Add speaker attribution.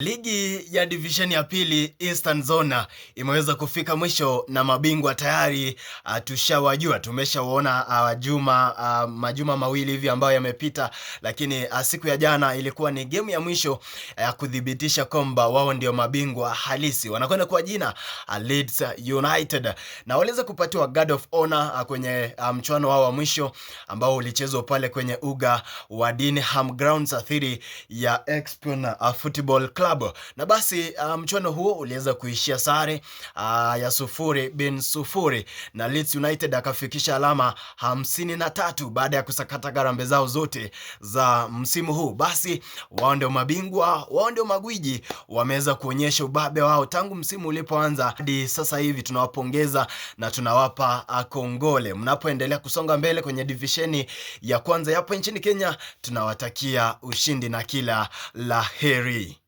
Speaker 1: Ligi ya divisheni ya pili Eastern Zone imeweza kufika mwisho na mabingwa tayari tushawajua, tumeshawaona juma majuma mawili hivi ambayo yamepita, lakini siku ya jana ilikuwa ni gemu ya mwisho ya kuthibitisha kwamba wao ndio mabingwa halisi. Wanakwenda kwa jina Leeds United na waliweza kupatiwa guard of honor kwenye mchuano wao wa mwisho ambao ulichezwa pale kwenye uga wa Dinham Grounds dhidi ya Expon Football Club. Na basi mchuano huo uliweza kuishia sare ya 0-0 na Leeds United akafikisha alama 53 baada ya kusakata garambe zao zote za msimu huu. Basi wao ndio mabingwa, wao ndio magwiji, wameweza kuonyesha ubabe wao tangu msimu ulipoanza hadi sasa hivi. Tunawapongeza na tunawapa kongole mnapoendelea kusonga mbele kwenye divisheni ya kwanza yapo nchini Kenya. Tunawatakia ushindi na kila la heri.